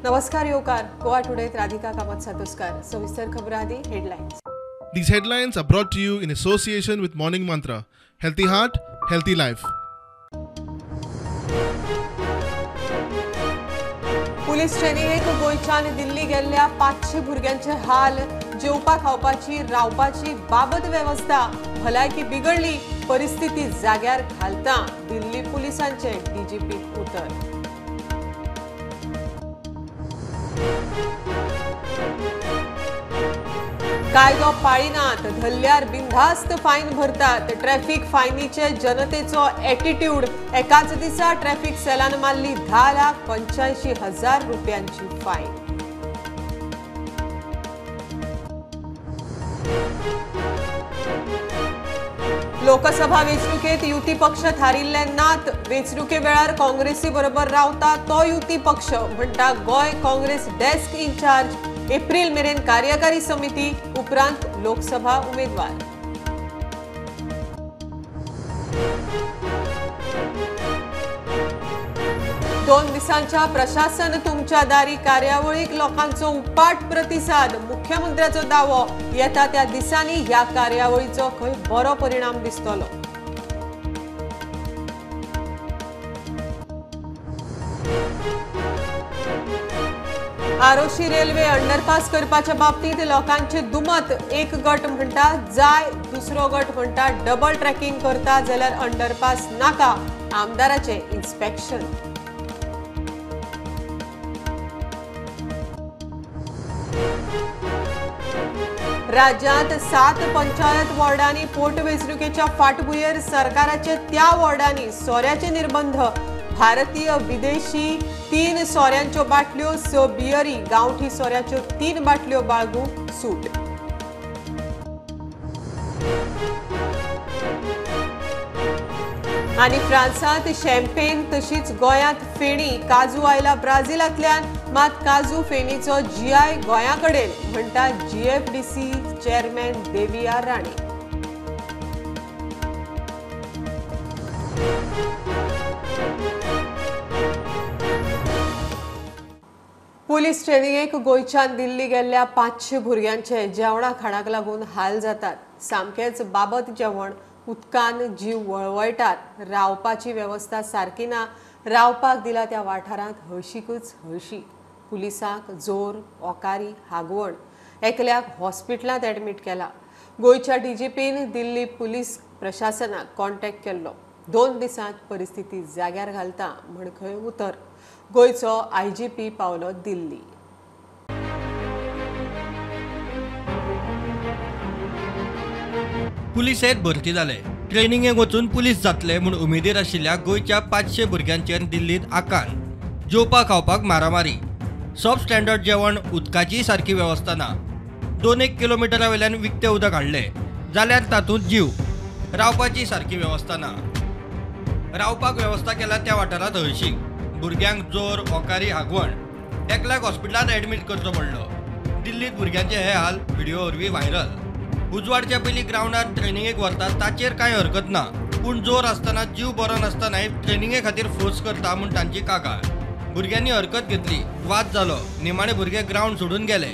नमस्कार येवकार गोवा टुडेत राधिका कामत सातोस्कार. सविस्तर खबर आदी headlines. These headlines are brought to you in association with Morning Mantra. Healthy heart, healthy life. Police ट्रेनिंगेक गोंयच्यान दिल्ली गेल्ल्या 500 भुरग्यांचे हाल. जेवपा खावपाची रावपाची बाबत वेवस्था, भलायकी बिगडली, परिस्थिती जाग्यार घालता दिल्ली पुलिसांचे डीजीपीक उतर. कायदो पाळिनात, धरल्यार बिनधास्त फायन भरतात. ट्रॅफिक फायनीचे जनतेचो एटिट्यूड. एकाच दिसा ट्रॅफिक सेलान मारली 10,85,000 रुपयांची फायन. लोकसभा वेंचणुकेत युती पक्ष थारिल्ले नात. वेंचणुके वेळार काँग्रेसी बरोबर रावता तो युती पक्ष म्हणटा गोंय काँग्रेस डेस्क इन्चार्ज. एप्रिल मेरेन कार्यकारी समिती, उपरांत लोकसभा उमेदवार. दोन दिसांच्या प्रशासन तुमच्या दारी कार्यावळीक लोकांचो उपाट प्रतिसाद. मुख्यमंत्र्याचो दावो, येता त्या दिसांनी ह्या कार्यावळीचो खंय बरो परिणाम दिसतलो. आरोशी रेल्वे अंडरपास करपाच्या बाबतीत लोकांचे दुमत. एक गट म्हणटा जाय, दुसरो गट म्हणटा डबल ट्रॅकिंग करता जाल्यार अंडरपास नाका. आमदाराचे इन्स्पेक्शन. राज्यांत 7 पंचायत वॉर्डांनी पोटवेंचणुकेच्या फाटभुंयेर सरकाराचे त्या वॉर्डांनी सोऱ्याचे निर्बंध. भारतीय विदेशी 3 सोऱ्यांच्यो बाटल्यो, 6 बियरी, गांवठी सोऱ्याच्यो 3 बाटल्यो बाळगूंक सूट. आनी फ्रांसांत शॅम्पेन तशीच गोंयांत फेणी. काजू आयला ब्राझिलांतल्यान, मात काजू फेणीचो जीआय गोंया कडेन म्हणटा जीएफडीसी चेअरमॅन देवी आर राणे. पुलीस ट्रेनिंगेक गोंयच्यान दिल्ली गेल्ल्या 500 भुरग्यांचे जेवणा खाणाक लागून हाल जातात. सामकेंच बाबत जेवण, उदकान जीव वळवळटात. रावपाची वेवस्था सारकी ना. रावपाक दिला त्या वाठारांत हळशीकच हळशीक. पुलिसांक जोर, ओकारी, हागवण. एकल्याक हॉस्पिटलांत ॲडमीट केला. गोंयच्या डीजीपीन दिल्ली पुलीस प्रशासनाक कॉन्टॅक्ट केल्लो. 2 दिसांत परिस्थिती जाग्यार घालता म्हण खंय उतर. गोंयचो आयजीपी पावलो दिल्ली. पुलिसेत भरती जाले. ट्रेनिंगेक वचून पुलीस जातले म्हूण उमेदीर आशिल्ल्या गोंयच्या 500 भुरग्यांचेर दिल्लीत आकांत. जेवपा खावपाक मारामारी, सब स्टँडर्ड जेवण, उदकाची सारकी वेवस्था ना. 2-1 किलोमिटरा वयल्यान विकतें उदक हाडलें जाल्यार तातूंत जीव. रावपाची सारकी वेवस्था ना. रावपाक वेवस्था केल्या त्या वाठारांत हळशीक. भुरग्यांक जोर, ओकारी, हागवण. एकल्याक हॉस्पिटलांत एडमीट करचो पडलो. दिल्लीत भुरग्यांचे हे हाल व्हिडिओ वरवीं व्हायरल. उजवाडच्या पयलीं ग्रावंडार ट्रेनिंगेक व्हरतात ताचेर कांय हरकत ना, पूण जोर आसतना, जीव बरो नासतनाय ट्रेनिंगे खातीर फोर्स करता म्हूण तांची कागाळ. भुरग्यांनी हरकत घेतली, वाद जालो, निमाणे भुरगे ग्रावंड सोडून गेले.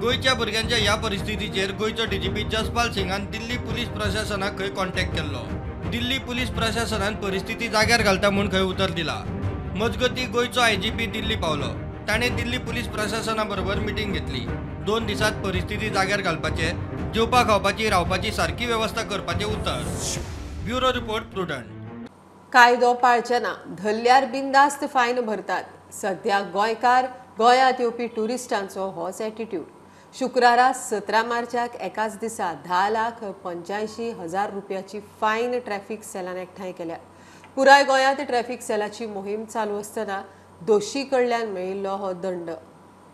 गोंयच्या भुरग्यांच्या ह्या परिस्थितीचेर गोंयचो डीजीपी जसपाल सिंगान दिल्ली पुलीस प्रशासनाक खंय कॉन्टॅक्ट केल्लो. दिल्ली पुलीस प्रशासनान परिस्थिती जाग्यार घालता म्हूण खंय उतर दिला. मजगती गोंयचो आयजीपी दिल्ली पावलो. ताणें दिल्ली पुलीस प्रशासना बरोबर मिटींग घेतली. 2 दिसांत परिस्थिती जाग्यार घालपाचे, जेवपा खावपाची, रावपाची सारकी वेवस्था करपाचें उतर. Bureau report, Prudent. कायदो पाळचे ना, धरल्यार बिनधास्त फायन भरतात. सध्या गोंयकार, गोंयांत येवपी ट्युरिस्टांचो होच एटिट्यूड. शुक्रारा 17 मार्चाक एकाच दिसा 10,85,000 रुपयाची फायन ट्रॅफिक सेलान एकठांय केल्या. पुराय गोंयांत ट्रॅफिक सेलाची मोहीम चालू आसतना दोशी कडल्यान मेळिल्लो हो दंड.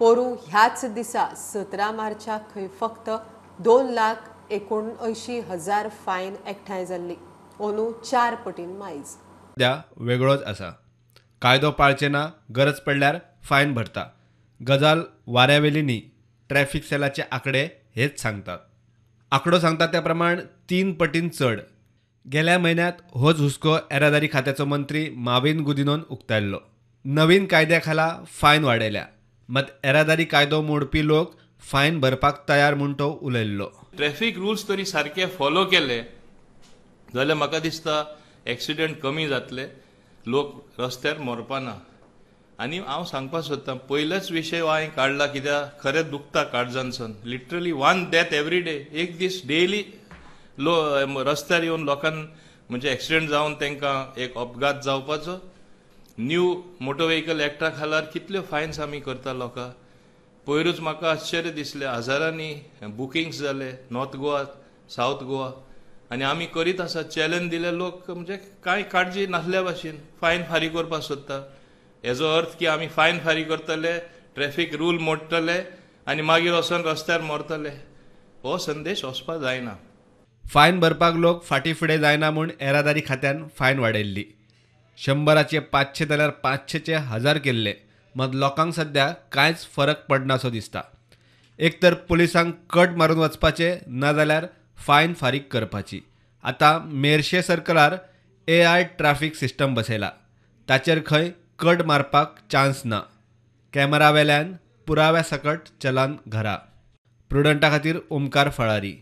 पोरूं ह्याच दिसा 17 मार्चाक खंय फक्त 2,79,000 फायन एकठांय जाल्ली. अंदू 4 पटीन मायज. सध्या वेगळोच आसा. कायदो पाळचे ना, गरज पडल्यार फायन भरता. गजाल वाऱ्यावेली न्ही. ट्रॅफिक सेलाचे आंकडे हेच सांगतात. आंकडो सांगता त्या प्रमाण 3 पटीन चड. गेल्या म्हयन्यांत होच हुस्को येरादारी खात्याचो मंत्री माविन गुदिनोन उक्तायल्लो. नवीन कायद्या खाला फायन वाडयल्या. मात येरादारी कायदो मोडपी लोक फायन भरपाक तयार म्हूण तो उलयल्लो. ट्रॅफिक रुल्स तरी सारके फॉलो केले जाल्यार म्हाका दिसता एक्सिडंट कमी जातले, लोक रस्त्यार मरपाना. आनी हांव सांगपाक सोदतां, पयलेच विशय हांवें काडला कित्याक खरें दुखता काळजानसून. Literally one death every day, एक दीस डेली लो रस्त्यार येवन लोकांक म्हणजे एक्सिडंट जावन तांकां एक अपघात जावपाचो. न्यू मोटर व्हेकल एक्टा खालार कितल्यो फायन्स आमी करता लोकांक. पयरूच म्हाका आश्चर्य दिसलें, हजारांनी बुकिंग्स जाले नॉर्थ गोवा, सावथ गोवा, आनी आमी करीत आसा. चॅलेंज दिले लोक म्हणजे कांय काळजी नासल्या भाशेन फायन फारीक करपाक सोदता. हेजो अर्थ की आमी फायन फारीक करतले, ट्रॅफिक रूल मोडटले आनी मागीर वचोन रस्त्यार मरतले, हो संदेश वचपाक जायना. फायन भरपाक लोक फाटीं फुडें जायना म्हूण येरादारी खात्यान फायन वाडयल्ली. 100चे 500 जाल्यार 500चे 1000 केल्ले. मात लोकांक सद्या कांयच फरक पडनासो दिसता. एक तर पुलिसांक कट मारून वचपाचें, नाजाल्यार फायन फारीक करपाची. आतां मेरशे सर्कलार AI traffic system बसयला, ताचेर खंय कट मारपाक चान्स ना. कॅमेरा वेल्यान पुराव्या सकट चलान घरा. प्रुडंटा खातीर ओमकार फळारी.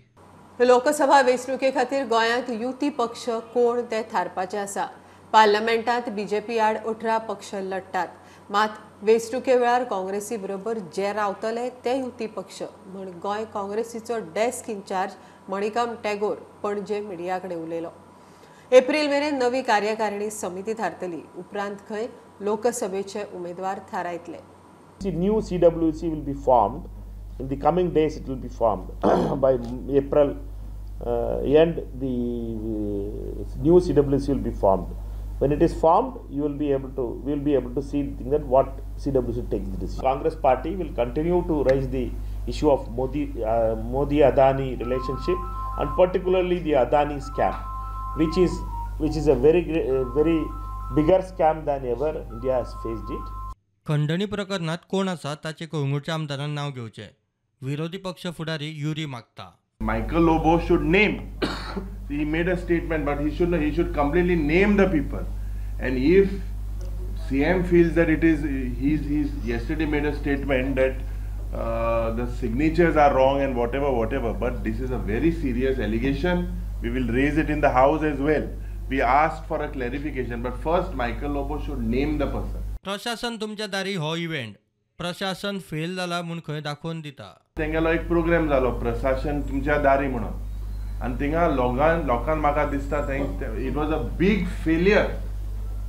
लोकसभा वेंचणुके खातीर गोंयांत युती पक्ष कोण ते थारपाचे आसा. पार्लमेंटांत बीजेपी आड 18 पक्ष लढटात, मात वेंचणुके वेळार काँग्रेसी बरोबर जे रावतले ते युती पक्ष म्हूण Goa काँग्रेसीचो desk incharge Manickam Tagore Panaji media कडेन उलयलो. एप्रिल मेरेन नवी कार्यकारिणी समिती थारतली, उपरांत खंय लोकसभेचे उमेदवार थारायतले. New CWC will be formed in the coming days. It will be formed by April end. The new CWC will be formed. When it is formed, you will be able to, we will be able to see that what CWC takes the decision. Congress party will continue to raise the issue of Modi Adani relationship, and particularly the Adani scam, which is a very very bigger scam than ever India has faced it. खंडणी प्रकरणात कोण आसा ताचे कळंगूटच्या आमदारान नांव घेवचें, विरोधी पक्ष फुडारी युरी मागता. Michael Lobo should name. He made a statement, but he should completely name the people. And if CM feels that it is, he's yesterday made a statement that the signatures are wrong and whatever, but this is a very serious allegation. We will raise it in the house as well. We asked for a clarification, but first Michael Lobo should name the person. प्रशासन तुमच्या दारी हो event, प्रशासन fail जाला म्हूण खंय दाखोवन दिता. तेंगेलो एक प्रोग्राम जालो प्रशासन तुमच्या दारी म्हणून, आनी थिंगा लोकांक म्हाका दिसता it was a big failure,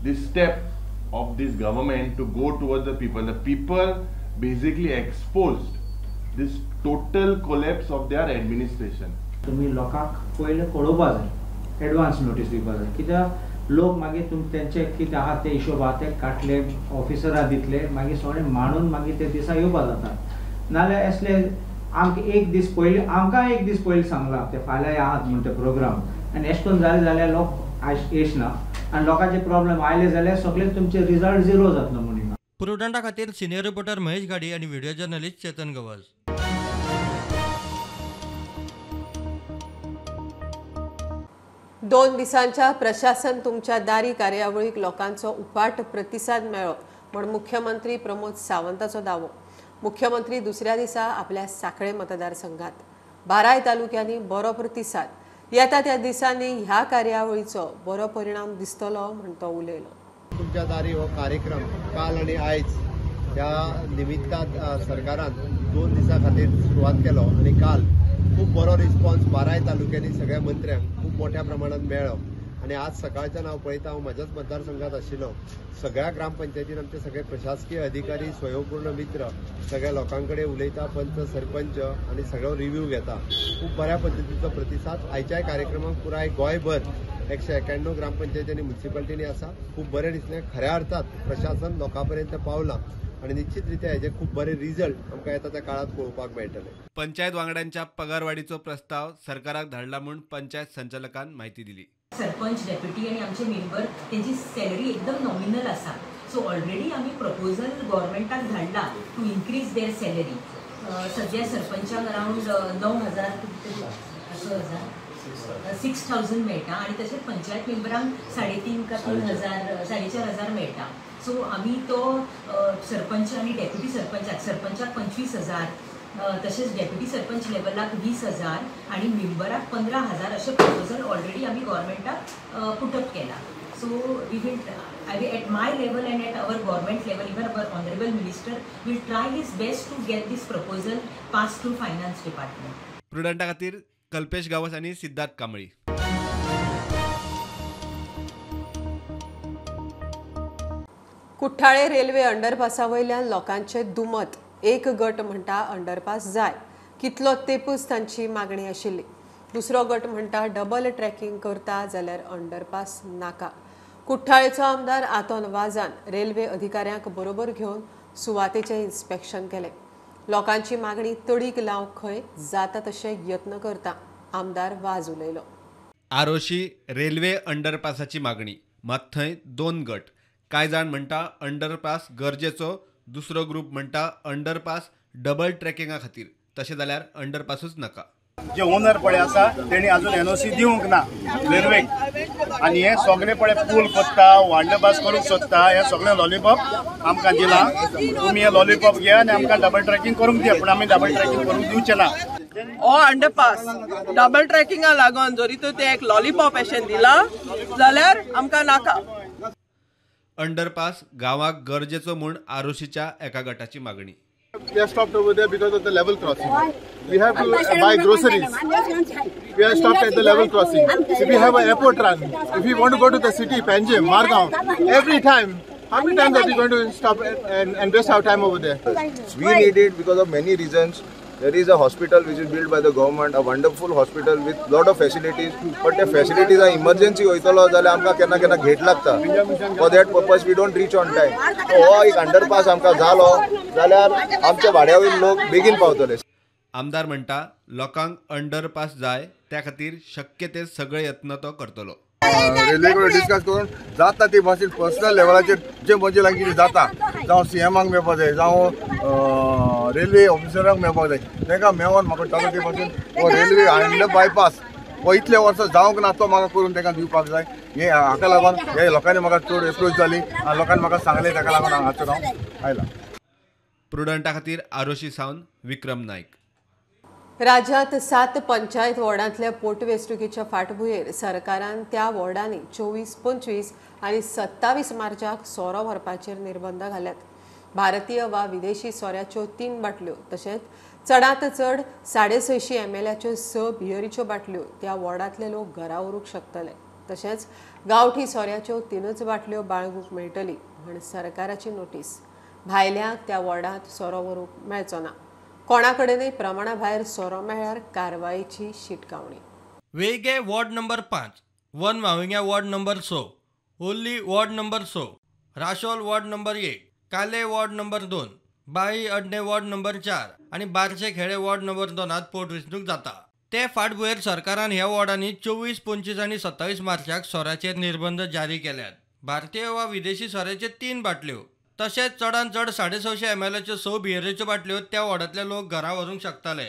this step of this government to go towards the people. The people basically exposed this total collapse of their administration. तुमी लोकांक पयलें कळोवपा जाय, एडवान्स नोटीस दिवपा जाय, कित्याक लोक मागीर तेंचे कितें आहा ते हिशोब आहा ते काडले, ऑफिसरां दितले, मागीर सगळें मांडून मागीर ते दिसा येवपा जाता. नाजाल्यार असले आमकां एक दीस पयलीं, आमकां एक दीस पयलीं सांगलां ते फाल्यां आहात म्हूण ते प्रोग्राम, आनी एश करून जालें जाल्यार लोक येना आनी लोकांचे प्रॉब्लम आयले जाल्यार सगळे तुमचे रिजल्ट झिरो जातलो म्हणून. प्रुडंटा खातीर सिनियर रिपोर्टर महेश घाडी आनी व्हिडिओ जर्नलिस्ट चेतन गवस. दोन दिसांच्या प्रशासन तुमच्या दारी कार्यावळीक लोकांचो उपाट प्रतिसाद मेळ्ळो म्हूण मुख्यमंत्री प्रमोद सावंताचो दावो. मुख्यमंत्री दुसऱ्या दिसा आपल्या सांखळे मतदारसंघात 12 तालुक्यांनी बरो प्रतिसाद. येता त्या दिसांनी ह्या कार्यावळीचो बरो परिणाम दिसतलो म्हूण तो उलयलो. तुमच्या दारी हो कार्यक्रम काल आनी आयज ह्या निमित्तान सरकारान 2 दिसां खातीर सुरवात केलो आनी काल खूब बरो रिस्पॉन्स 12 तालुक्यांनी सगळ्या मंत्र्यांक खूब मोठ्या प्रमाणात मेळ्ळो. आनी आज सकाळच्यान हांव पळयता, हांव म्हज्याच मतदारसंघात आशिल्लो, सगळ्या ग्रामपंचायतीन आमचे सगळे प्रशासकीय अधिकारी, स्वयंपूर्ण मित्र सगळ्या लोकां कडेन उलयता, पंच सरपंच आनी सगळो रिव्यू घेता. खूब बऱ्या पद्दतीचो प्रतिसाद आयच्याय कार्यक्रमाक पुराय गोंयभर 191 ग्रामपंचायती आनी म्युनिसिपालिटींनी आसा. खूब बरें दिसलें. खऱ्या अर्थात प्रशासन लोकां पर्यंत पावलां आनी निश्चित रित्या हेजे खूब बरे रिजल्ट आमकां येता त्या काळात पळोवपाक मेळटले. पंचायत वांगड्यांच्या पगारवाढीचो प्रस्ताव सरकाराक धाडला म्हूण पंचायत संचालकान म्हायती दिली. सरपंच, डेप्युटी आनी आमचे मेंबर तेंची सॅलरी एकदम नॉमिनल आसा. सो ऑलरेडी आमी प्रपोजल गव्हर्मेंटाक धाडला टू इन्क्रीज there salary. सद्या सरपंचाक अरावंड 9,000 6,000 मेळटा आनी तशेंच पंचायत मेंबरांक 3.5 का 3,000 4,500 मेळटा. सो आमी तो सरपंच आनी डेप्युटी सरपंचाक, सरपंचाक 25,000, तशेंच डेप्युटी सरपंच लेवलाक 20,000 आनी मेंबराक 15,000 अशें प्रपोजल ऑलरेडी आमी गव्हर्मेंटाक पुटअप केला. So we will at my level and at our government level, even our honourable minister will try his best to get this proposal pass through finance department. प्रुडंटा खातीर कल्पेश गावस आनी सिद्धार्थ कांबळी. कुठ्ठाळे railway अंडरपासा वयल्यान लोकांचे दुमत. एक गट म्हणटा अंडरपास जाय, कितलो तेपूच तांची मागणी आशिल्ली. दुसरो गट म्हणटा डबल ट्रॅकिंग करता जाल्यार अंडरपास नाका. कुठ्ठाळेचो आमदार आतोन वाजान रेल्वे अधिकाऱ्यांक बरोबर घेवन सुवातेचें इन्स्पेक्शन केलें. लोकांची मागणी तडीक लावंक खंय जाता तशे यत्न करता, आमदार वाज उलयलो. आरोशी रेल्वे अंडरपासाची मागणी, मात थंय दोन गट. कांय जाण म्हणटा अंडरपास गरजेचो, दुसरो ग्रुप म्हणटा अंडरपास डबल ट्रॅकिंगा खातीर, तशें जाल्यार अंडरपासूच नाका. जे ओनर पळय आसा तेणी अजून एनओसी दिवंक ना रेल्वेक, आनी हे सगळे पळय पूल कोत्ता, अंडरपास करूंक सोदता. हे सगळे लॉलीपॉप आमकां दिला, तुमी हे लॉलीपॉप घे आनी आमकां डबल ट्रॅकिंग करूंक दिया, पूण आमी डबल ट्रॅकिंग करूंक दिवचे ना. हो अंडरपास डबल ट्रॅकिंगा लागून जरी तर ते एक लॉलीपॉप अशें दिला जाल्यार आमकां नाका. अंडरपास गांवाक गरजेचो म्हूण आरोशीच्या एका गटाची मागणी. We are stopped over there because of the level crossing. We have to buy groceries. We are stopped at the level crossing. If we have an airport run, if we want to go to the city, Panjim, Margao, every time, how many times are we going to stop and waste our time over there? We need it because of many reasons. There is a hospital which is built by the government, a wonderful hospital with lot of facilities, but the facilities are emergency hoytalo जाल्यार आमकां केन्ना केन्ना घेट लागता. For that purpose we don't reach on time. हो एक underpass आमकां जालो जाल्यार आमच्या वाड्या वयले लोक बेगीन पावतले. आमदार म्हणटा लोकांक अंडरपास जाय, त्या खातीर शक्य ते सगळे यत्न तो करतलो. रेल्वे कडेन डिस्कस करून जाता ती भाशेन पर्सनल लेवलाचेर जे म्हजे लागीं कितें जाता, जावं सीएमाक मेळपाक जाय, जावं रेल्वे ऑफिसरांक मेळपाक जाय, तांकां मेळोन म्हाका जाता ते भाशेन हो रेल्वे अंडर बायपास हो इतले वर्सां जावंक ना तो म्हाका करून तांकां दिवपाक जाय. हे हाका लागून हे लोकांनी म्हाका चड एप्रोच जाली आनी लोकांनी म्हाका सांगलें, ताका लागून हांगासर हांव आयला. प्रुडंटा खातीर आरोशी सावन विक्रम नायक. राज्यांत 7 पंचायत वॉर्डांतल्या पोटवेंचणुकेच्या फाटभुंयेर सरकारान त्या वॉर्डांनी 24, 25 आनी 27 मार्चाक सोरो व्हरपाचेर निर्बंध घाल्यात. भारतीय वा विदेशी सोऱ्याच्यो 3 बाटल्यो तशेंच चडांत चड 650 ml 6 बियरीच्यो बाटल्यो त्या वॉर्डांतले लोक घरा व्हरूंक शकतले. तशेंच गांवठी सोऱ्याच्यो 3 बाटल्यो बाळगूंक मेळटली म्हण सरकाराची नोटीस. भायल्यांक त्या वॉर्डांत सोरो व्हरूंक मेळचो ना. कोणा कडेनय प्रमाणा भायर सोरो मेळ्ळ्यार कारवायेची शिटकावणी. वेगे ward number 5, one Mavlinga ward number 6, Orli ward number 6, Rachol ward number 1, Kale ward number 2, Balli Adne ward number 4 आनी बारशे खेळे वॉर्ड नंबर 2 पोटवेंचणूक जाता. ते फाटभुंयेर सरकारान ह्या वॉर्डांनी 24, 25 आनी 27 मार्चाक सोऱ्याचेर निर्बंध जारी केल्यात. भारतीय वा विदेशी सोऱ्याचे 3 बाटल्यो तशेंच चडांत चड 650 ml 6 बियरीच्यो बाटल्यो त्या वॉर्डांतले लोक घरा व्हरूंक शकताले.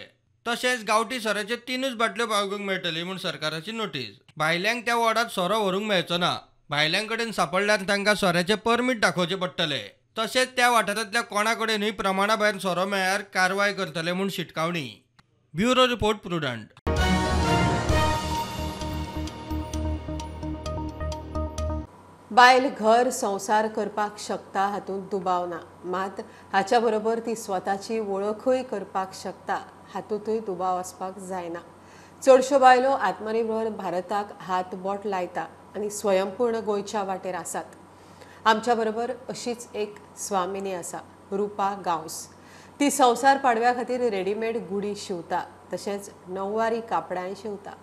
तशेंच गांवठी सोऱ्याच्यो 3 बाटल्यो बाळगूंक मेळटली म्हूण सरकाराची नोटीस. भायल्यांक त्या वॉर्डांत सोरो व्हरूंक मेळचो ना. भायल्यां कडेन सापडल्यार तांकां सोऱ्याचें परमीट दाखोवचें पडटलें. तशेंच त्या वाठारांतल्या कोणा कडेनूय प्रमाणा भायर सोरो मेळ्ळ्यार कारवाय करतले म्हूण शिटकावणी. Bureau report, Prudent. बायल घर संवसार करपाक शकता हातूंत दुबाव ना, मात हाच्या बरोबर ती स्वताची वळखूय करपाक शकता हातूंतय दुबाव आसपाक जायना. चडश्यो बायलो आत्मनिर्भर भारताक हात बोट लायता आनी स्वयंपूर्ण गोंयच्या वाटेर आसात. आमच्या बरोबर अशीच एक स्वामिनी आसा, रुपा गांवस. ती संवसार पाडव्या खातीर रेडीमेड गुडी शिंवता, तशेंच णववारी कापडांय शिंवता.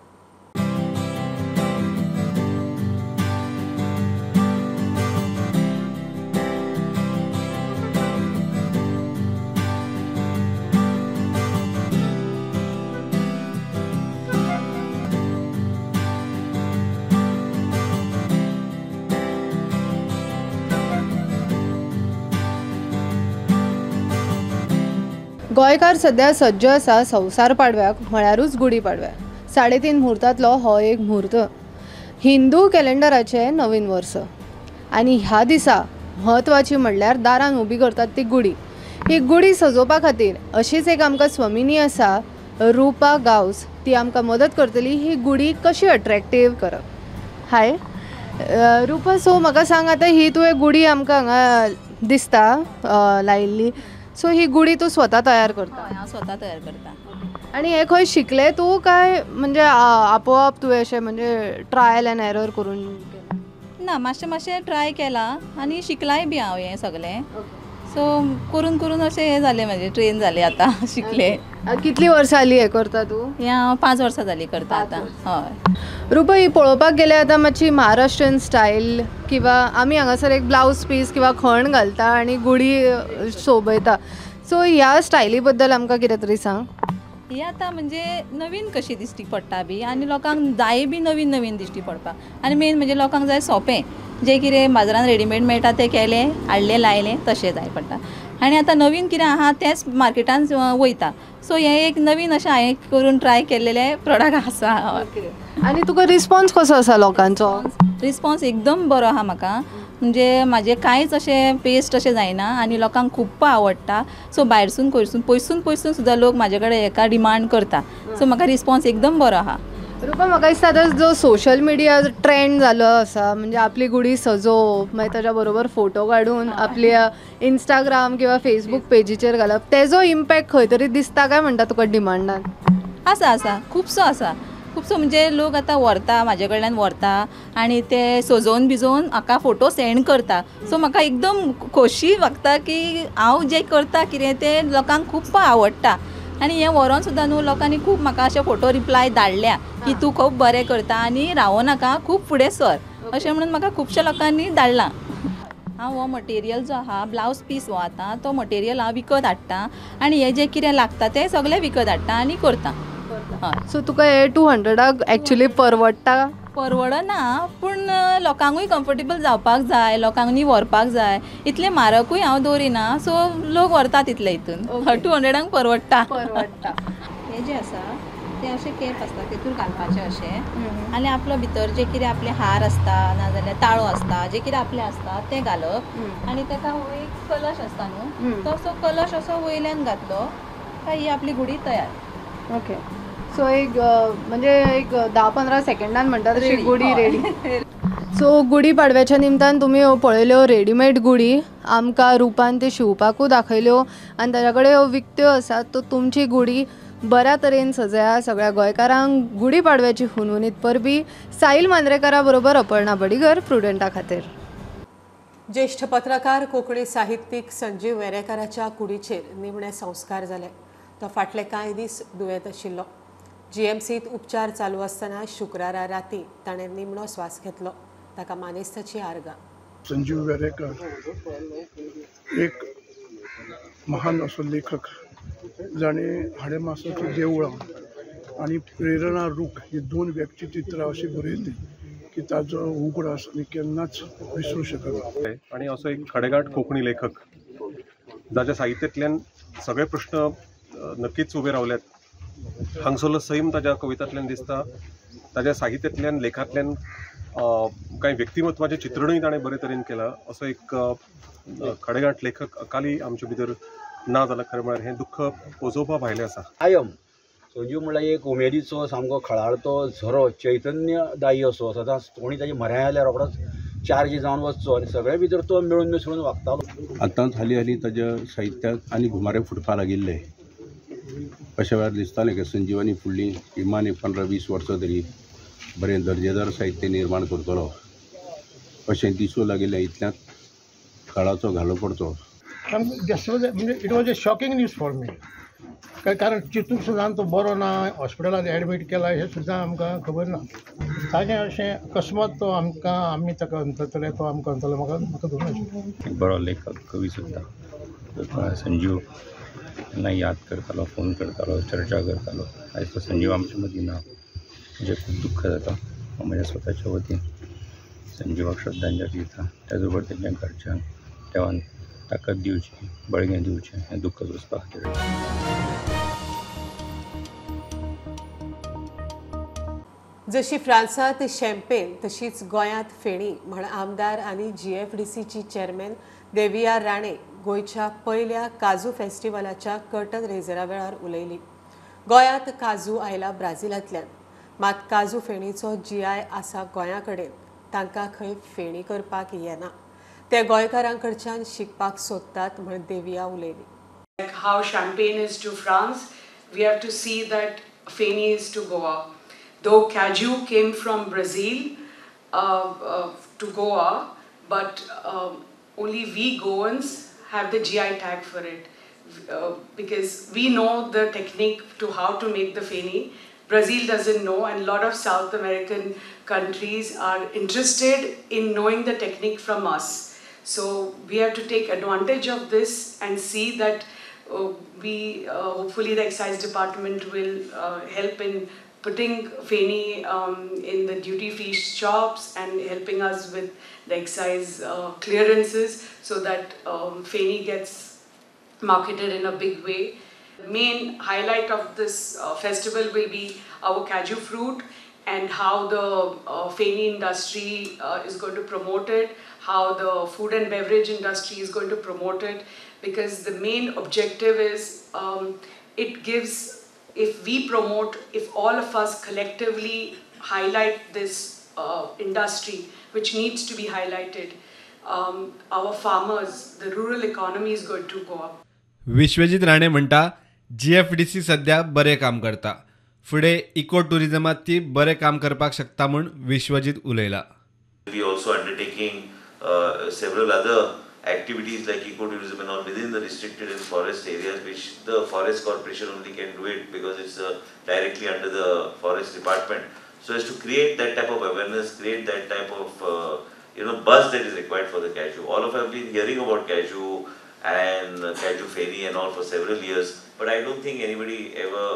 गोंयकार सद्या सज्ज आसा संवसार पाडव्याक, म्हळ्यारूच गुडी पाडव्याक. 3.5 म्हूर्तांतलो हो एक म्हूर्त, हिंदू कॅलेंडराचें नवीन वर्स. आनी ह्या दिसा म्हत्वाची म्हणल्यार दारान उबी करतात ती गुडी. ही गुडी सजोवपा खातीर अशीच एक आमकां स्वमिनी आसा, रुपा गांवस, ती आमकां मदत करतली ही गुडी कशी अट्रॅक्टीव करप. हाय रुपा, सो म्हाका सांग आतां ही तुवें गुडी आमकां हांगा दिसता लायिल्ली, सो ही गुडी तूं स्वता तयार करता? हांव स्वता तयार करता. आनी हें खंय शिकलें तूं काय म्हणजे आपोआप तुवें अशें म्हणजे ट्रायल एंड एरर करून? ना, मातशें मातशें ट्राय केलां आनी शिकलाय बी हांव हें सगळें. सो करून करून अशें हें जालें, म्हाजें ट्रेन जालें आतां, शिकलें. कितलीं वर्सां जालीं हें करता तूं? हें हांव 5 वर्सां जालीं करता आतां. हय रुपा, ही पळोवपाक गेल्यार आतां मातशी महाराष्ट्रीयन स्टायल किंवा आमी हांगासर एक ब्लावज पीस किंवा खण घालता आनी गुडी सोबयता, सो ह्या स्टायली बद्दल आमकां कितें तरी सांग. ही आतां म्हणजे नवीन कशी दिश्टी पडटा बी आनी लोकांक जाय बी नवीन नवीन दिश्टी पडपाक, आनी मेन म्हणजे लोकांक जाय सोंपें, जें कितें बाजारान रेडीमेड मेळटा तें केलें, हाडलें, लायलें, तशें जाय पडटा. आनी आतां नवीन कितें आहा तेंच मार्केटान वयता, सो हें एक नवीन अशें हांवें करून ट्राय केल्लेलें प्रोडक्ट आसा. आनी तुका रिस्पॉन्स कसो आसा लोकांचो? रिस्पॉन्स एकदम बरो आहा म्हाका, म्हणजे म्हाजें कांयच अशें पेस्ट अशें जायना आनी लोकांक खूब आवडटा. सो भायरसून खंयसून पयसून पयसून सुद्दां लोक म्हाजे कडेन हेका डिमांड करता, सो म्हाका रिस्पॉन्स एकदम बरो आहा. रुपा, म्हाका दिसता आतां जो सोशल मिडिया ट्रेंड जालो आसा, म्हणजे आपली गुडी सजोवप, मागीर ताच्या बरोबर फोटो काडून आपल्या इंस्टाग्राम किंवा फेसबूक पेजीचेर घालप, तेजो इम्पॅक्ट खंय तरी दिसता काय म्हणटा तुका डिमांडान? आसा आसा, खुबसो आसा, खुबसो. म्हणजे लोक आतां व्हरता, म्हाजे कडल्यान व्हरता आनी ते सजोवन बिजोवन म्हाका फोटो सेंड करता. सो म्हाका एकदम खोशी वागता की हांव जें करता कितें तें लोकांक खूब आवडटा. आनी हें व्हरोन सुद्दां न्हू लोकांनी खूब म्हाका अशे फोटो रिप्लाय धाडल्या की तूं खूब बरें करता आनी रावो नाका, खूब फुडें सर, अशें म्हणून म्हाका खुबश्या लोकांनी धाडलां. हांव हो मटेरियल जो आहा, ब्लावज पीस हो आतां तो मटेरियल हांव विकत हाडटा आनी हें जें कितें लागता तें सगळें विकत हाडटा आनी करता. सो तुका हे 200 एक्चुअली परवडटा? परवडना, पूण लोकांकूय कम्फर्टेबल जावपाक जाय, लोकांनी व्हरपाक जाय, इतलें म्हारगूय हांव दवरिना, सो लोक व्हरतात इतले हितून. 200 परवडटा. परवडटा. हें जें आसा तें अशें कॅप आसता, तेतूर घालपाचें अशें, आनी आपलो भितर जे कितें आपले हार आसता नाजाल्यार ताळो आसता, जे कितें आपलें आसता तें घालप, आनी ताका एक कलश आसता न्हू, तो असो कलश असो वयल्यान घातलो काय ही आपली गुडी तयार. ओके, सो एक म्हणजे एक 10-15 सेकंडान म्हणटा तशी गुडी रेडी. सो गुडी पाडव्याच्या निमतान तुमी पळयल्यो रेडीमेड गुडी, आमकां रुपान ती शिंवपाकूय दाखयल्यो आनी ताच्या कडेन ह्यो विकत्यो आसात. तो तुमची गुडी बऱ्या तरेन सजया. सगळ्या गोंयकारांक गुडी पाडव्याची हुनहुनीत परबी. साहिल मांद्रेकारा बरोबर अपर्णा बडीगर, प्रुडंटा खातीर. ज्येष्ठ पत्रकार कोंकणी साहित्यीक संजीव वेरेंकाराच्या कुडीचेर निमणे संस्कार जाले. तो फाटले कांय दीस दुयेंत आशिल्लो. जीएमसीत उपचार चालू आसतना शुक्रारा राती ताणें निमणो स्वास घेतलो. ताका मानेस्ताची आर्गां. संजीव वेरेंकर एक महान असो लेखक जाणें हाडेमासाचीं देवळां आनी प्रेरणा रूख ही 2 व्यक्तिचित्रां अशीं बरयल्लीं की ताजो उगडास आमी केन्नाच विसरूं शकना. आनी असो एक खडेगांठ कोंकणी लेखक जाच्या साहित्यांतल्यान सगळे प्रश्न नक्कीच उबे रावल्यात. हांगसरलो सैम ताज्या कवितांतल्यान दिसता, ताज्या साहित्यांतल्यान, लेखांतल्यान कांय व्यक्तिमत्वाचें चित्रणूय ताणें बरे तरेन केलां. असो एक खडेगांठ लेखक अकाली आमचे भितर ना जाला. खरें म्हळ्यार हें दुख्ख पोजोवपा भायलें आसा. कायम संजीव म्हणल्यार एक उमेदीचो सामको खळाळतो झरो, चैतन्यदायी असो, सदांच कोणी ताजे म्हऱ्यान आयल्यार रोखडोच चार्ज जावन वचचो आनी सगळे भितर तो मेळून मिसळून वागतालो. आतांच हालीं हालीं ताज्या साहित्याक आनी घुमारे फुटपाक लागिल्ले. अशा वेळार दिसतालें की संजीवानी फुडलीं किमान 15-20 वर्सां तरी बरें दर्जेदार साहित्य निर्माण करतलो अशें दिसूं लागिल्लें. इतल्यांत काळाचो घालो पडचो. म्हणजे it was a shocking news for me. कारण चिंतूंक सुद्दां तो बरो ना, हॉस्पिटलांत एडमीट केला हें सुद्दां आमकां खबर ना. ताजें अशें अकस्मात तो आमकां, आमी ताका अंतरतले, तो आमकां अंतरलो, म्हाका म्हाका धरून आशिल्लें. बरो लेखक, कवी सुद्दां संजीव केन्ना याद करतालो, फोन करतालो, चर्चा करतालो. आयज तो संजीव आमचे मदीं ना, म्हणजे खूब दुख्ख जाता. हांव म्हज्या स्वताच्या वतीन संजीवाक श्रद्धांजली दिता. त्याच बरोबर तेंच्या घरच्यांक देवान ताकद दिवची, बळगें दिवचें हें दुख्ख सोंसपा खातीर. जशी फ्रांसांत शॅम्पेन तशीच गोंयांत फेणी म्हण आमदार आनी जीएफडीसीची चेअरमॅन देविया राणे गोंयच्या पयल्या काजू फेस्टिवलाच्या कर्टन रेजरा वेळार उलयली. गोंयांत काजू आयला ब्राझिलांतल्यान, मात काजू फेणीचो जीआय आसा गोंया कडेन, तांकां खंय फेणी करपाक येना, ते गोंयकारां कडच्यान शिकपाक सोदतात म्हण देविया उलयली. How champagne is to France, we have to see that feni is to Goa. Though cashew came from Brazil to Goa, but only we Goans have the GI tag for it, because we know the technique to how to make the feni. Brazil doesn't know, and a lot of South American countries are interested in knowing the technique from us. So we have to take advantage of this and see that we hopefully the excise department will help in putting feni in the duty-free shops and helping us with the excise clearances so that feni gets marketed in a big way. The main highlight of this festival will be our cashew fruit and how the feni industry is going to promote it, how the food and beverage industry is going to promote it, because the main objective is it gives, if we promote, if all of us collectively highlight this industry, which needs to be highlighted, our farmers, the rural economy is going to go up. Vishwajit Rane म्हणटा GFDC सध्या बरें काम करता, फुडें eco टुरिझमात ती बरें काम करपाक शकता म्हूण Vishwajit उलयला. We also undertaking several other activities like ecotourism and all within the restricted and forest areas, which the forest corporation only can do it because it's directly under the forest department. So as to create that type of awareness, create that type of buzz that is required for the cashew. All of us have been hearing about cashew and cashew feni and all for several years, but I don't think anybody ever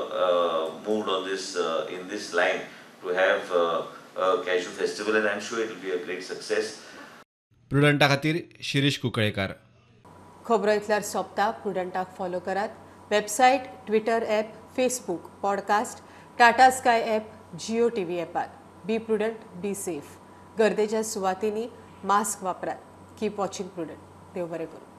moved on this in this line to have a cashew festival, and I'm sure it will be a great success. प्रुडंटा खातीर शिरीष कुंकळेकार. खबरो इतल्यार सोंपता. प्रुडंटाक follow करात. Website, Twitter app, Facebook, podcast, Tata Sky app, Jio TV ॲपार. Be prudent, be safe. गर्देच्या सुवातींनी mask वापरात. Keep watching Prudent. देव बरें करूं.